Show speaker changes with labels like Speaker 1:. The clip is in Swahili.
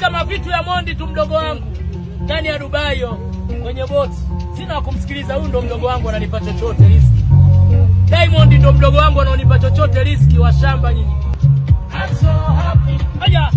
Speaker 1: Nasikiliza mavitu ya Mondi tu, mdogo wangu ndani ya Dubai yo, kwenye boti. Sina wa kumsikiliza, huyu ndo mdogo wangu ananipa chochote riziki. Diamond ndo mdogo wangu anaonipa chochote riziki wa shamba nyinyi. I'm so happy. Aya.